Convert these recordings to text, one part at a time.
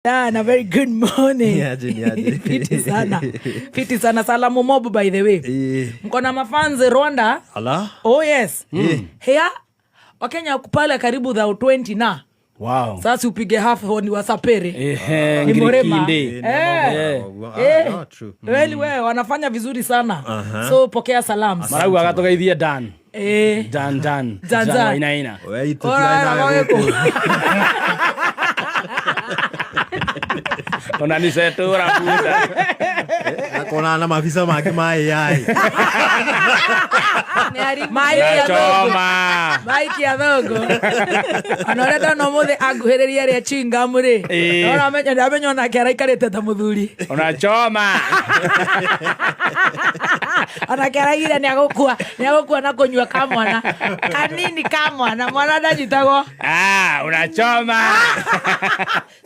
Dan, a very good morning. Niaje, niaje. Fiti sana. Fiti sana. Salamu mob, by the way. Mko na mafans Rwanda? Ala. Oh yes. Here Wakenya pale karibu thou 20 na. Sasa upige half ni wasapere. Ehe, Ni Morema. ngirikinde. Ah, no, true. Well, we wanafanya vizuri sana. So pokea salams. Maraugaga tũgeithie Dan. Dan Dan. Dan, Dan. Wainaina. We, Ora, tũtiraĩ nawe weko. gũkũ. Ona nĩ cetũra bunda. Akona na maabisa make ma AI. Mike ya Thogo. Choma. Mike ya Thogo. Ona ũrĩa ndona ũmũthĩ anguhĩrĩria rĩa chewing gum rĩ. Ndamenya ndamenya onake araikarĩte ta mũthuri. Ona choma. Onake araigire nĩ agũkua na kũnyua ka mwana kanini ka mwana mwana ndanyitagwo. Ah, unachoma.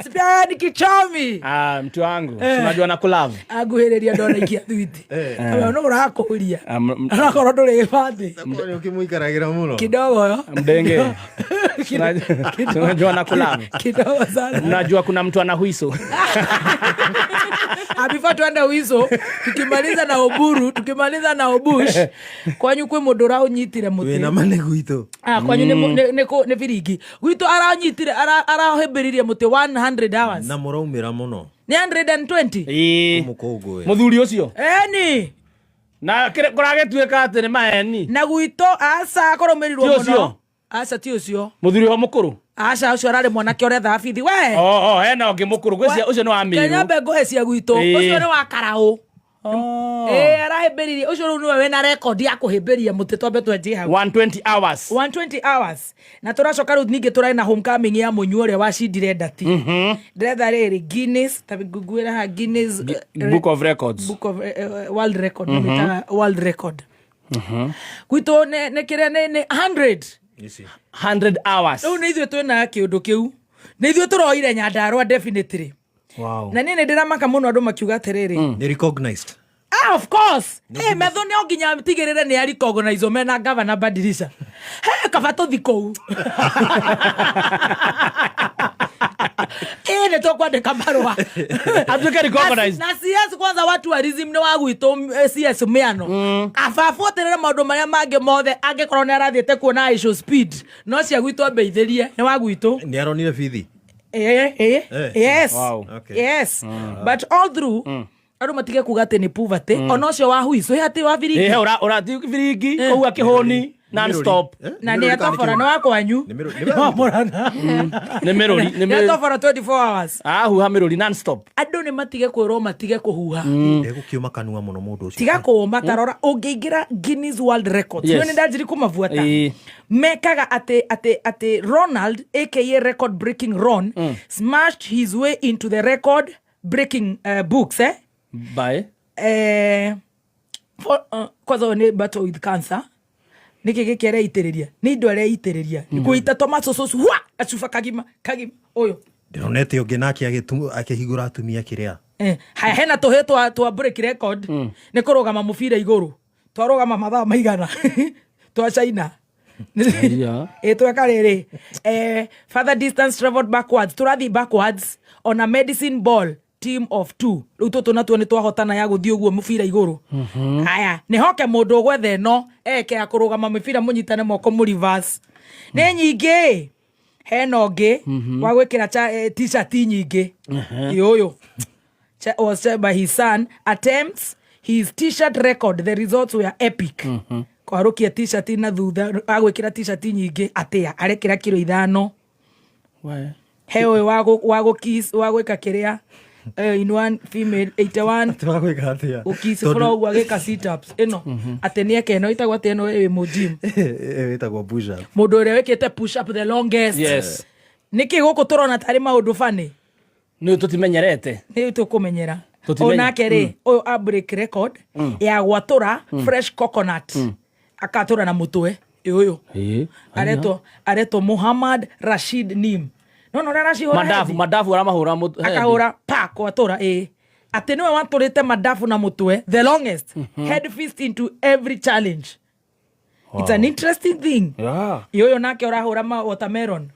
Sipia ni kichomi. Ah, mtu wangu. Unajua na kulove. Anguhĩrĩria ndona ikia thwiti. No ũrakũria. Ah, Onakorwo ndũrĩ gĩbandĩ. Kwani ũkĩmũikaragĩra mũno. Kidogo yo. Mdenge. Unajua na kulove. Kidogo sana. Unajua kuna mtu ana huiso. Ah, before tuende wiso, tukimaliza na Oburu, tukimaliza na Obush, kwanyu kwĩ mũndũ ũraũnyitire mũtĩ. Wĩna ma nĩ gwitũ. Ah, kwanyu nĩ biringi gwitũ aranyitire arahĩmbĩririe mũtĩ 100 hours. Na mũraumĩra mũno. Nĩ 120. Ĩĩ. Mũkũngũĩra. Mũthuri ũcio. Eni. Na kũragĩtuĩka atĩ nĩ maheni. Na gwitũ aca kũrũmĩrĩrwo Ti ũcio? mũno. Aca, ti ũcio. Mũthuri ũcio mũkũrũ. Aca, ũcio ararĩ mwanake ũrethaga bithi we. Oh, hena ũngĩ mũkũrũ. Gwĩcia ũcio nĩ wa Mĩrũ. Kenya ngũhe cia gwitũ. Ũcio nĩ wa karaũ. Ĩĩ, arahĩmbĩririe ũcio rĩu nĩwe wĩna record ya kũhĩmbĩria mũtĩ. Twambe twenjie hau. 120 hours. 120 hours. Na tũracoka rĩu ningĩ tũrarĩ na homecoming ya mũnyua ũrĩa wacindire ndati. Ndĩretha rĩrĩ Guinness ta nguguĩra haha Guinness Book of Records. Book of World Record, mm World Record gwitũ nĩ kĩrĩa nĩ 100. Ici. 100 hours. Rĩu nĩ ithuĩ twĩna kĩũndũ kĩu, nĩ ithuĩ tũroire Nyandarũa definitely. Na niĩ nĩ ndĩramaka mũno andũ makiuga atĩrĩrĩ. Nĩ recognized. Ah, of course. Hey, metho nĩ nginya tigĩrĩre nĩ arecognize mena gavana Badilisha. Hey, kaba tũthi kũu. Ĩ, nĩ tũkwandĩka marũa. Atuĩke recognized. Na CS kwanza wa tourism nĩ wa gwitũ, CS Miano. Aba abuatĩrĩre maũndũ marĩa mangĩ mothe angĩkorwo nĩ arathiĩte kuona issue speed no cia gwitũ ambeithĩrie nĩ wa gwitũ. Nĩ aronire bithi. Eh. Yes. Yes, but all through andũ matige kuga atĩ nĩ poverty ona ũcio wa huico ĩ atĩ wa biringi. Ĩhe ũra ti biringi kũu akĩhũni non stop. Na nĩ atobora nĩ wa kwanyu. Nĩ Nĩ wa Mũrang'a. Nĩ mĩrũri nĩ nĩ mĩrũri. atobora 24 hours. Ahuha mĩrũri non stop. Andũ nĩ matige kwĩrwo matige kũhuha. Ndegũkiuma kanua mũno mũndũ ũcio. Tiga kũũma. Tarora ũngĩingĩra Guinness World Records, nĩ ndanjiri kũmabuata. Mekaga atĩ Ronald, aka record breaking Ron, smashed his way into the record breaking books, eh? Bye. For, kwanza ũyũ nĩ battle with cancer. Nĩkĩ gĩkĩ areitĩrĩria nĩ indo areitĩrĩria kũita tomato sauce hwa acuba kagima kagima ũyũ. Ndĩronete ũngĩ nake akĩhingũra atumia kĩrĩa. Haya, hena tũhĩ twa break record nĩ kũrũgama mũbira igũrũ, twarũgama mathaa maigana twa China. Ĩ tweka rĩrĩ, further distance traveled backwards, tũrathiĩ backwards on a medicine ball, team of two. Rĩu tũtũ natuo nĩ twahotana ya gũthiĩ ũguo mũbira igũrũ. Haya, nĩ hoke mũndũ ũgwetha ĩno eke ya kũrũgama mĩbira mũnyitane moko mũ reverse nĩ nyingĩ. Hena ũngĩ wa gwĩkĩra t-shirt nyingĩ. Ĩ ũyũ was said by his son attempts his t-shirt record. The results were epic. Kwarũkia t-shirt na thutha agwĩkĩra t-shirt nyingĩ atĩa arekĩra kiro 5. We. He ũyũ wa gũkiss wa gwĩka kĩrĩa, in one female 81. Tũgagwĩka atĩa? Gũkiss floor ũguo agĩka sit ups ĩno atĩ nĩ eke ĩno ĩtagwo atĩ ĩno ĩ mũgym. Ĩtagwo push up. Mũndũ ũrĩa wĩkĩte push up the longest. Nĩkĩ gũkũ tũrona tarĩ maũndũ funny? Nĩ tũtimenyerete. Nĩ tũkũmenyera. Tũtimenya. Onake rĩ, ũyũ a break record ya gwatũra fresh coconut, akatũra na mũtwe. Ĩ ũyũ aretwo Muhammad Rashid Nim nona ũrĩa aracihũra Madafu. Head. Madafu aramahũra head. Akahũra pa gwatũra ĩ atĩ nĩwe watũrĩte madafu na mũtwe the longest, head fist into every challenge. It's an interesting thing. Ĩ ũyũ nake ũrahũra ma watermelon.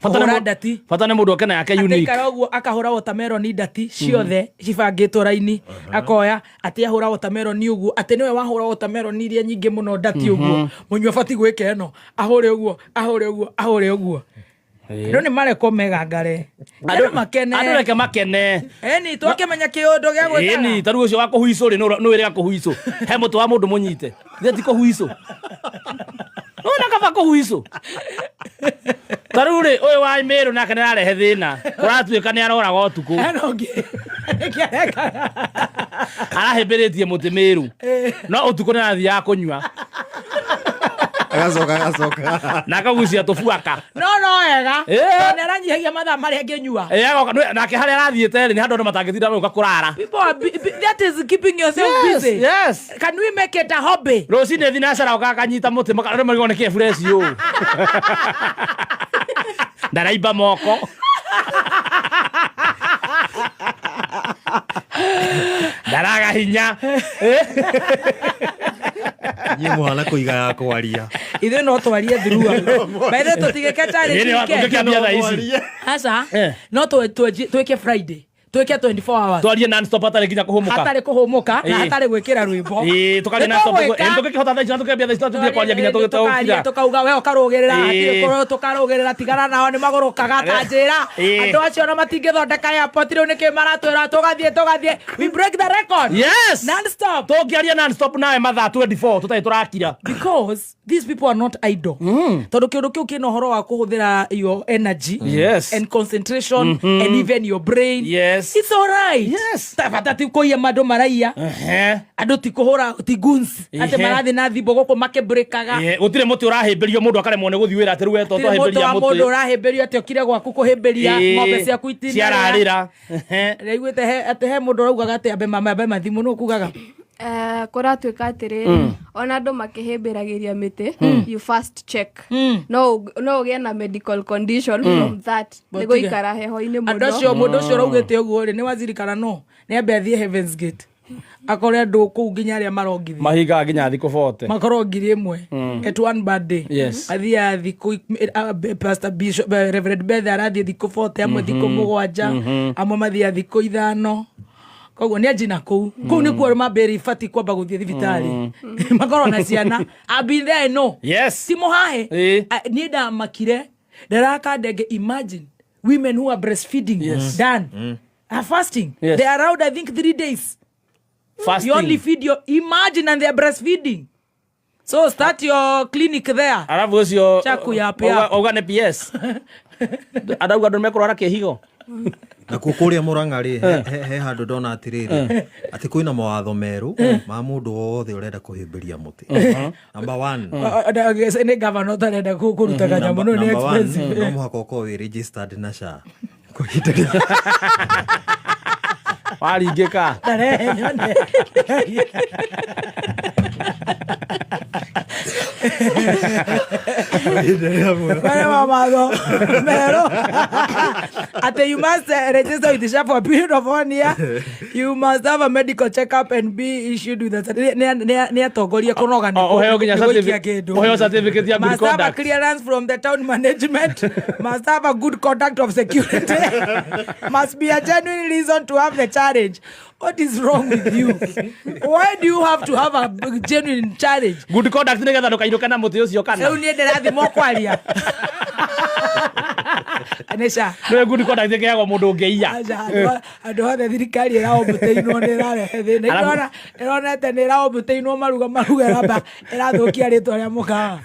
Bata nĩ Kũhũra ndati. Bata nĩ mũndũ oke na yake unique. Ataikara ũguo akahũra watermelon ndati ciothe cibangĩtwo raini, akoya atĩ ahũra watermelon ũguo, atĩ nĩwe wahũra watermelon iria nyingĩ mũno ndati ũguo, mũnyua abatiĩ gwĩka ĩno, ahũre ũguo, ahũre ũguo, ahũre ũguo. Andũ nĩ marekwo megangare, andũ makene. Andũ reke makene. Eni twakĩmenya kĩũndũ gĩa Ĩni gwĩkaga. ta rĩu ũcio wa kũhuicũ rĩ, nũ wĩrĩga kũhuicũ he mũtĩ wa mũndũ mũnyite ithe ti kũhuicũ, nona kaba kũhuicũ. Ta rĩu rĩ, ũyũ wa Mĩrũ nake nĩ ararehe thĩna, kũratuĩka nĩ aroraga ũtukũ. Hena ũngĩ. Nĩkĩ arekaga? Arahĩmbĩrĩtie mũtĩ Mĩrũ, no ũtukũ nĩ arathiaga kũnyua. Agacoka agacoka. Na akagucia tũbuaka. No wega. Tondũ nĩ aranyihagia mathaa marĩa angĩnyua. Ĩ, agoka nake harĩa arathiĩte rĩ, nĩ handũ andũ matangĩtinda magĩũka kũrara. People are that is keeping yourself busy. Yes. Can we make it a hobby? Rũcinĩ thinacara oka akanyita mũtĩ, andũ marigwo nĩ kĩ fresh ũũ, ndaraimba moko. Ndaraga hinya. Inyuĩ mũhana kũiga ya kwaria. Ithuĩ no twarie throughout. By the way, tũtigĩke challenge weekend. Tũngĩkĩambia thaa ici. Aca. No twĩke Friday. Twĩke 24 hours. Twarie non stop hatarĩ nginya kũhũmũka. Hatarĩ kũhũmũka na hatarĩ gwĩkĩra rwĩmbo. Ĩĩ, tũkaria Nĩ non stop. tũgwĩka. Ĩĩ, tũngĩkĩhota thaa ici na tũkĩambia thaa ici, no tũthiĩ kwaria nginya Tũkaria tũgĩtũkira. Tũkauga we ũkarũgĩrĩra, hatirĩ kũrũ tũkarũgĩrĩra, tigana nao nĩ magũrũkaga ta njĩra. Andũ acio ona matingĩthondeka airport, rĩu nĩkĩ maratwĩra tũgathiĩ tũgathiĩ. We break the record. Yes. Non stop. Tũngĩaria non stop nawe mathaa 24 tũtarĩ tũrakira. Because these people are not idle, tondũ kĩũndũ kĩu kĩna ũhoro wa kũhũthĩra your energy and concentration and even your brain. It's all right. Ta bata ti kũiya mandũ maraiya. Andũ ti kũhũra, ti guns atĩ marathiĩ na thimbo gũkũ makĩbrĩkaga. Ĩĩ, gũtirĩ mũtĩ ũrahĩmbĩrio mũndũ akaremwo nĩ gũthiĩ wĩra atĩ rĩu wetwo Gũtirĩ mũtũ twahĩmbĩria wa mũndũ mũtĩ. ũrahĩmbĩrio atĩ okire gwaku kũhĩmbĩria ng'ombe ciaku itinarĩa. Ciararĩra. Ndaiguĩte atĩ he mũndũ ũraugaga atĩ ambe mathimũ nũ kugaga. Kũratuĩka atĩrĩrĩ, ona andũ makĩhĩmbĩragĩria mĩtĩ, you first check no ũgĩe na medical condition from that, nĩ gũikara heho-inĩ Andũ mũno. acio, mũndũ ũcio ũraugĩte ũguo rĩ, nĩ waziri kana no nĩ ambe athiĩ Heavens Gate akore andũ kũu nginya arĩa marongithia. Mahingaga nginya thikũ 40. Makorwo 1000 at one birthday. Athiaga thikũ Pastor Bishop, Reverend Beth arathiĩ thikũ 40, amwe thikũ 7, amwe mathiaga thikũ 5. Koguo nĩ anjina kũu kũu nĩkuo mambĩrĩ ibatiĩ kwamba gũthiĩ thibitarĩ, makorwo na ciana. I've been there, I know. Ti mũhahe. Niĩ ndamakire ndaraka ndenge. Imagine women who are breastfeeding done are fasting. They are around, I think, 3 days. Fasting. You only feed your, imagine, and they are breastfeeding. So start your clinic there. Arabu ũcio Chaku ya pia. Auga nĩ PS arauga andũ mekũrwara kĩhigo. Nakuo kũrĩa Mũrang'a rĩ, he handũ ndona atĩrĩrĩ, atĩ kwĩna mawatho merũ ma mũndũ wothe ũrenda kũhĩmbĩria mũtĩ. Number one, Nĩ gavana ũtarenda kũruta kanyamũ no nĩ number one, expensive. No mũhaka ũkorwo wĩ registered na SHA kwa ihinda rĩa Waringĩka. Tarehe nyone. Kwa ihinda rĩa muoyo. Marĩa ma matho merũ atĩ you must register with SHA for a period of one year, you must have a medical checkup and be issued with a nĩ atongoria kũnoga nĩ Ũheo nginya nĩ gũikia kĩndũ. ũheo certificate ya good Must have a conduct. clearance from the town management, must have a good conduct of security, must be a genuine reason to have the challenge. What is wrong with you? Why do you have to have a genuine challenge? Good conduct nĩgetha ndũkainũke na mũtĩ ũcio kana Rĩu niĩ ndĩrathimwo kwaria nĩca. Nĩwe good conduct ĩkĩheagwo mũndũ ũngĩiya. Aca, andũ othe thirikari ĩraũmbũtĩinwo nĩ ĩrarehe thĩna. Ĩronete nĩ ĩraũmbũtĩinwo maruga maruga ĩramba ĩrathũkia rĩtwa rĩa mũkawa.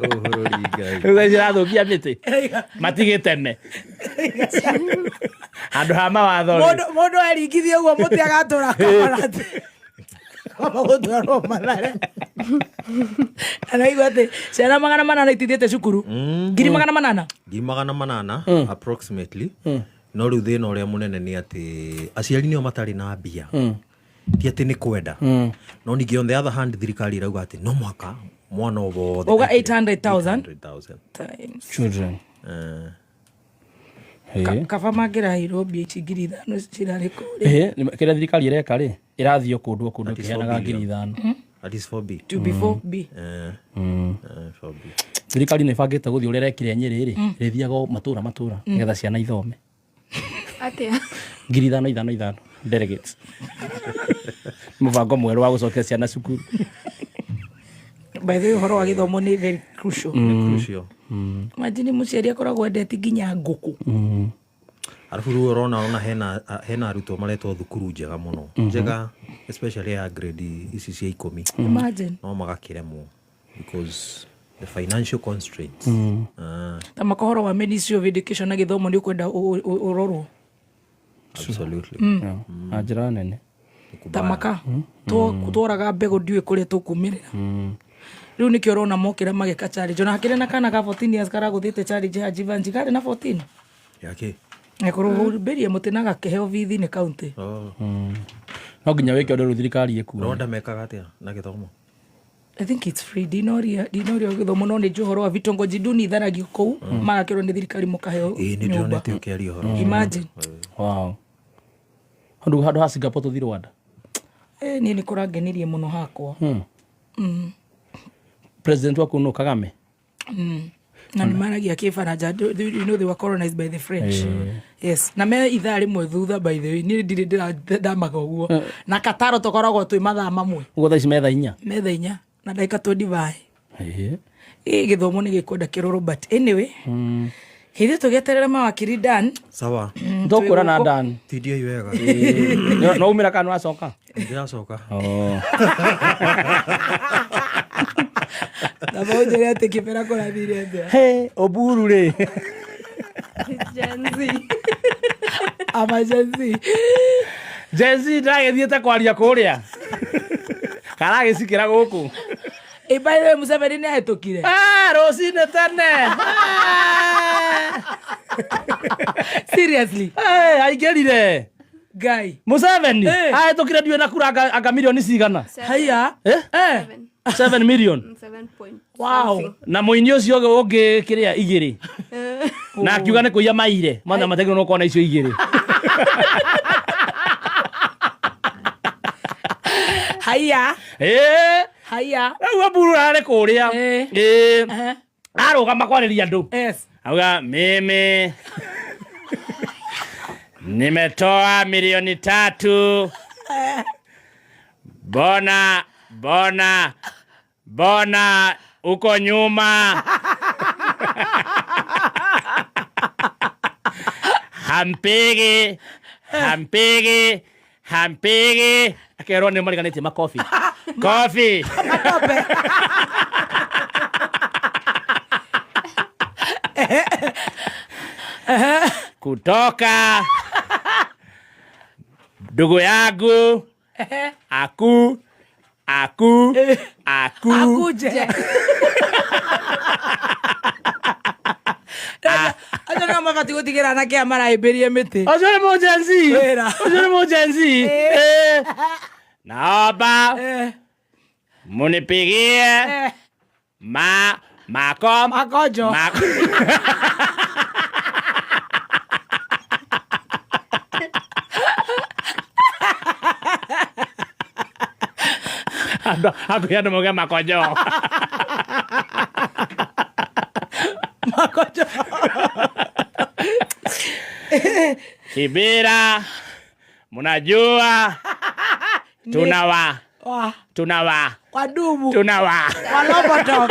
Bũrũri Ngai. Rĩu thaa ici ĩrathũkia mĩtĩ, matigĩteme handũ ha mawatho rĩ. Mũndũ eringithie ũguo mũtĩ agatũra kamarati kaba gũtwarwo Mathare. Na naigua atĩ ciana 800 itithiĩte cukuru, 800,000. 800,000 approximately. No rĩu thĩna ũrĩa mũnene nĩ atĩ aciari nĩo matarĩ na mbia, ti atĩ nĩ kwenda. No ningĩ on the other hand, thirikari ĩrauga atĩ no mũhaka mwana o wothe Uga aikĩre 800,000. 800,000. Times. Children. Kaba mangĩraheirwo mbia ici 5,000 cirarĩ kũrĩa. Kĩrĩa thirikari ĩreka rĩ, ĩrathiĩ o kũndũ o kũndũ That is ĩkĩheanaga 4 billion. 5,000. That is 4B. To be 4B. 4B. Thirikari nĩ ĩbangĩte gũthiĩ ũrĩa ĩrekire Nyĩrĩ rĩ, ĩrĩthiaga o matũra matũra nĩgetha ciana ithome. Atia? 5,000 5 5 delegates. Mũbango mwerũ wa gũcokia ciana cukuru. By the way, ũhoro wa gĩthomo nĩ very crucial. Crucial. Imagine mũciari akoragwo endete nginya ngũkũ. Arabu rĩu ũrona ona hena arutwo maretwo thukuru njega mũno, njega especially ya grade ici cia 10. Imagine. No magakĩremwo because the financial constraints. Ta maka ũhoro wa Ministry of Education na gĩthomo nĩ ũkwenda ũrorwo. Absolutely. Na njĩra nene. Ta maka tworaga mbegũ ndiũĩ kũrĩa tũkumĩrĩra. Rĩu nĩkĩo ũrona mokĩra mageka challenge. Ona hakĩrĩ na kana ka 14 years karagũthĩte challenge ya Jivanji karĩ na 14. Yake. Ekũrũmbĩrie mũtĩ na gakĩheo bithi nĩ county. Oh. No nginya wĩke ũndũ rĩu thirikari ĩkuoe. Rwanda mekaga atĩa na gĩthomo? I think it's free. Ndinoria gĩthomo no nĩ njũĩ ũhoro wa vitongoji duni itharagio kũu magakĩrwo nĩ thirikari mũkaheo Ĩĩ nĩ nyũmba. ndĩronete ũkĩaria ũhoro. Imagine. Wow. Handũ ha Singapore tũthiĩ Rwanda. Niĩ nĩ kũrangenirie mũno hakwa. President waku nũ Kagame? Na nĩ maragia kĩbaranja. You know they were colonized by the French. Yes. Na me ithaa rĩmwe thutha by the way. Niĩ ndirĩ ndamaga ũguo. Na Kataro tũkoragwo twĩ mathaa mamwe. Ũguo thaa ici metha 4. Metha 4 na ndagĩka 25. Ĩ gĩthomo nĩ gĩkwenda kĩrorwo but anyway. Ithuĩ tũgĩeterera mawakiri Dan. Sawa. Tũkwĩra na Dan. Tindiai wega. No umĩra kana nĩwacoka? Ndĩracoka. Na maũnjĩre atĩ kĩbera kũrathire atĩa. He, Oburu rĩ. Gen Z. Ama Gen Z. Gen Z ndagĩthiĩte kwaria kũrĩa. Karagĩcikĩra gũkũ. Ĩ by the way Museveni nĩ ahĩtũkire. Rũcinĩ tene. Seriously. Aingĩrire. Ngai. Museveni ahĩtũkire ndiũĩ na kura anga milioni cigana. Haya. 7 million. 7 point. Wow. Na mũini ũcio ũngĩ kĩrĩa 2. Na akiuga nĩ kũiya maire. Mothe mategĩrwo no kuona icio 2. Haya. Haya. Rĩu Oburu ararĩ kũrĩa. Arũgama kwarĩria andũ. Yes. Auga mimi nimetoa milioni 3. Bona bona bona uko nyuma. Hampigi hampigi hampigi. Akerwo nĩ mariganĩtie makobi. Kofi. Makobe. Kutoka ndugu yangu aku aku aku akuje. Acio nĩo mabatiĩ gũtigĩra anake aya marahĩmbĩria mĩtĩ. Ũcio nĩ mũ-Gen Z. Wĩra. Ũcio nĩ mũ-Gen Z. Naomba munipigie mako makonjo. Andũ hakuhĩ andũ mauge makonjo. Makonjo. Kibera, mnajua tunawa tunawa wadumu tunawa walobotop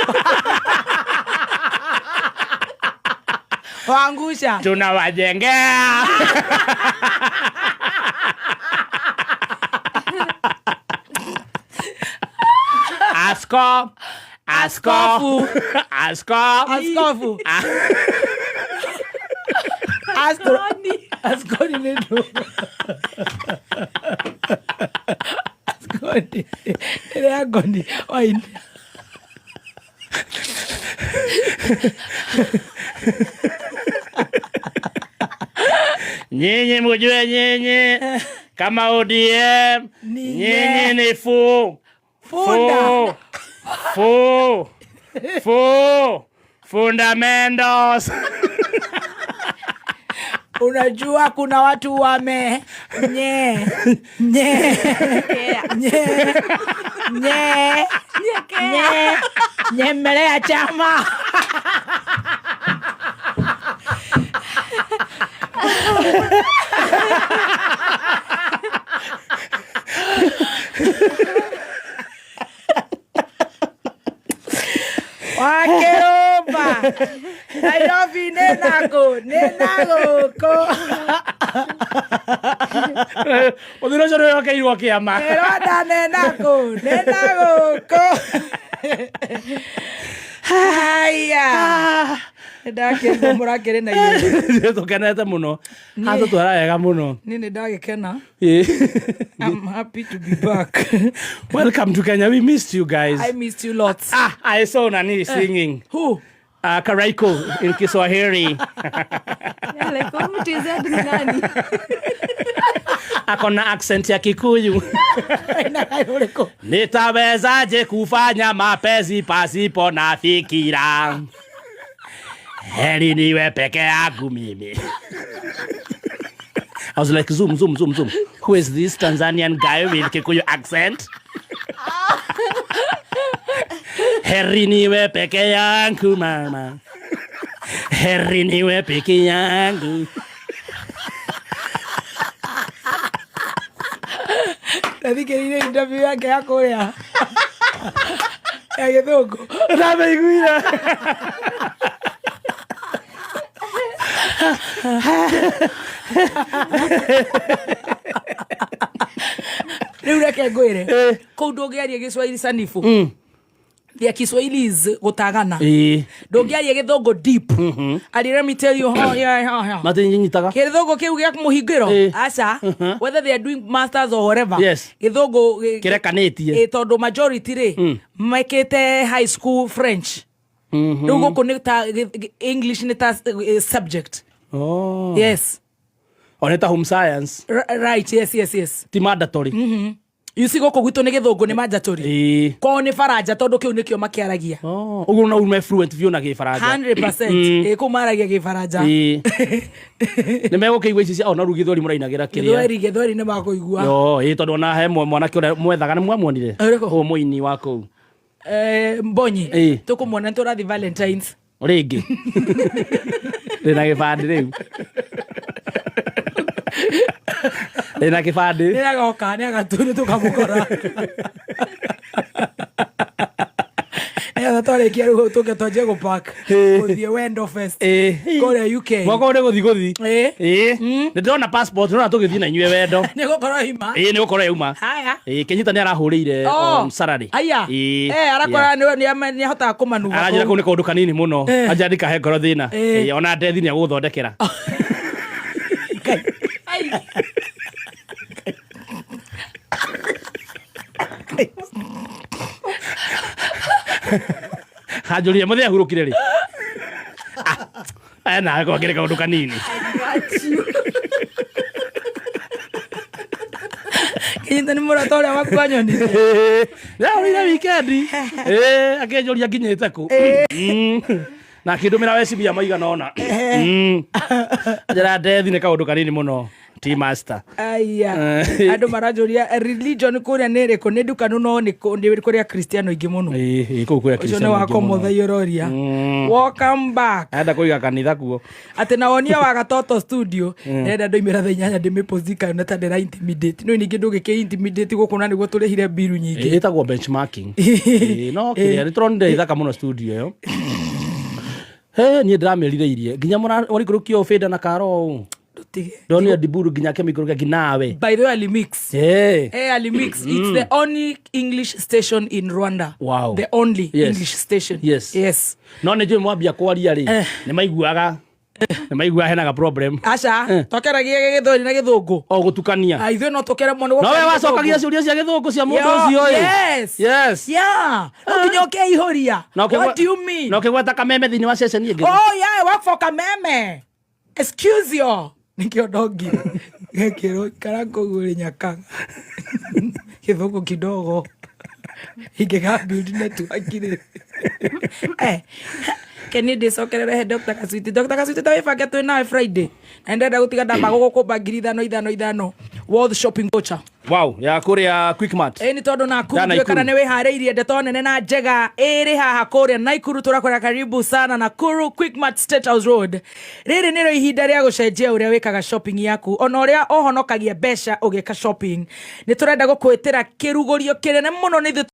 waangusha tunawajengea. Asko asko asko askofu Astro Askoni nĩ ndũ Askoni ĩrĩa ngoni waini. Nyinyi mujue nyinyi kama ODM nyinyi ni fu Funda. fu fu fundamentos. Unajua kuna watu wame nye nye nye nye nye nyemelea chama. Wakĩrũmba Nairobi nĩ nakũ nĩ na gũkũ. Mũthuri ũcio nĩ wehokeirwo kĩama. Rwanda nĩ nakũ nĩ na gũkũ. Haya, nĩndakĩrwo mũrakĩrĩ na inyuĩ. Tũkenete mũno. Hatũtwara wega mũno. Niĩ nĩ ndagĩkena. I'm happy to be back. Welcome to Kenya. We missed you guys. I missed you lots. Ah, I saw Nani singing. Who? Karaiko in Kiswahili. Yeah, like, huyu TZ ni nani? Ako na accent ya Kikuyu. Ũrĩkũ? Nitawezaje kufanya mapenzi pasipo na fikira? Heri niwe peke yangu mimi. I was like, zoom, zoom, zoom, zoom. Who is this Tanzanian guy with Kikuyu accent? Heri niwe peke yangu mama. Heri niwe peke yangu. Ndathikĩrĩirie interview yake ya kũrĩa ya gĩthũngũ. Ndameiguire. Rĩu reke ngwĩre, kũu ndũngĩaria Gĩswahili sanifu. Their Kiswahili is gũtagana. Ndũngĩaria gĩthũngũ deep. And let me tell you how, yeah. Matinyitaga. Gĩthũngũ kĩu gĩa mũhingĩro, aca, whether they are doing masters or whatever. Gĩthũngũ Kĩrekanĩtie. Tondũ majority rĩ mekĩte high school French. Rĩu gũkũ nĩ ta English nĩ ta subject. Oh. Yes. One ta home science. Right, yes. Ti mandatory. You see, gũkũ gwitũ nĩ gĩthũngũ nĩ mandatory. Kwao nĩ baranja tondũ kĩu nĩkĩo makĩaragia. Oh, ũguo no ume fluent biũ na gĩbaranja. 100%. Kũu maragia gĩbaranja. Nĩ megũkĩigua ici cia ona rĩu gĩthweri mũrainagĩra kĩrĩa. Gĩthweri nĩ makũigua. Yo, tondũ ona he mwanake ũrĩa mwethaga nĩ mwamuonire. Ũrĩkũ? Ũyũ mũini wa kũu. Mbonyi. Tũkũmuona nĩ tũrathiĩ Valentines. Rĩngĩ. Ndĩna gĩbandĩ rĩu. Ndĩna gĩbandĩ. Nĩ agoka, nĩ agatũ, nĩ tũkamũkora. Nĩgetha twarĩkia rĩu tũke twanjie gũpark. Gũthiĩ Wendo Fest. Kũrĩa UK. Mwaka ũyũ nĩ gũthi gũthi. Nĩ ndĩrona passport, ndĩrona tũgĩthiĩ na inyuĩ wendo. Nĩ gũkorwo ima. Nĩ gũkorwo yauma. Haya. Kenyita nĩ arahũrĩire on Saturday. Aya. Arakora nĩ ahotaga kũmanuva. Aranjĩra kũu nĩ kaũndũ kanini mũno. Anjĩra ndikahe ngoro thĩna. Ona ndethi nĩ agũgũthondekera. Ngai. Ai. Anjũrire mũthee ahurũkire rĩ. Ah, nawe kwakĩrĩ kaũndũ kanini. Kenyita nĩ mũrata ũrĩa waku wa nyoni. Ndahũrĩire weekend. Akĩnjũria nginyĩte kũ. Na akĩndũmĩra weci mbia maigana ũna. Njĩra ndethi nĩ kaũndũ kanini mũno. Ti master. Aya. Andũ maranjũria religion kũrĩa nĩ ĩrĩkũ, nĩ ndukanu no nĩ kũrĩa Kristiano aingĩ mũno. Kũu kwĩ Ũcio nĩ Akristiano wakwa aingĩ mũno. mũthai ũroria. Welcome back. Arenda kũiga kanitha kuo. Atĩ na wonia wa Gatoto studio ndĩrenda ndoimĩra thaa 8 ndĩmĩposti kana ta ndĩra intimidate. No ningĩ ndũgĩkĩ intimidate gũkũ na nĩguo tũrĩhire mbiru nyingĩ. Ĩtagwo benchmarking. No kĩrĩa nĩ tũronire ithaka mũno studio ĩyo. He niĩ ndĩramĩrirĩirie nginya mũraikũrũkio bĩnda na karo ũũ. Ndũtige. Ndonire Diburu nginya akĩmĩikũrũkia nginya nawe. By the way, Alimix. Alimix. It's the only English station in Rwanda. Wow. The only Yes. English station. Yes. Yes. No nĩ njũĩ mwambia kwaria rĩ nĩ maiguaga nĩ maiguaga henaga problem. Aca, twakeragia gĩthweri na gĩthũngũ. O gũtukania. Ah, ithuĩ no tũkere mũno No we gũkĩaria wacokagia gĩthũngũ. ciũria cia gĩthũngũ cia mũndũ Yo, ũcio ĩ. yes. Yes. Yeah. No nginya ũkĩihũria. Na ũkĩgwa- What do you mean? Na ũkĩgweta kameme thĩinĩ wa ceceni ĩngĩ. Oh yeah, I work for Kameme. Excuse you. Nikio ndongire. Gekĩrwo ikara kũu ũrĩ nyakanga. Gĩthũngũ kidogo. Ingĩga build network rĩ. Keni ndĩcokerere he Dr. Kasuiti. Dr. Kasuiti ta wĩbange twĩ nawe Friday. Na ndĩrenda gũtiga ndamba gũgũkũmba 5,000 5,000. World shopping voucher. Wow, ya kũrĩa Quickmart. Ĩ, nĩ tondũ Nakuru Ya ndiũĩ kana Nakuru. nĩ wĩharĩirie. Ndeto nene na njega ĩrĩ haha kũrĩa Naikuru. Tũrakwĩra karibu sana Nakuru, Quickmart, State House Road. Rĩrĩ nĩrĩo ihinda rĩa gũcenjia ũrĩa wĩkaga shopping yaku, ona ũrĩa ũhonokagia mbeca ũgĩka shopping. Nĩ tũrenda gũkwĩtĩra kĩrugũrio kĩnene mũno nĩ ithuĩ.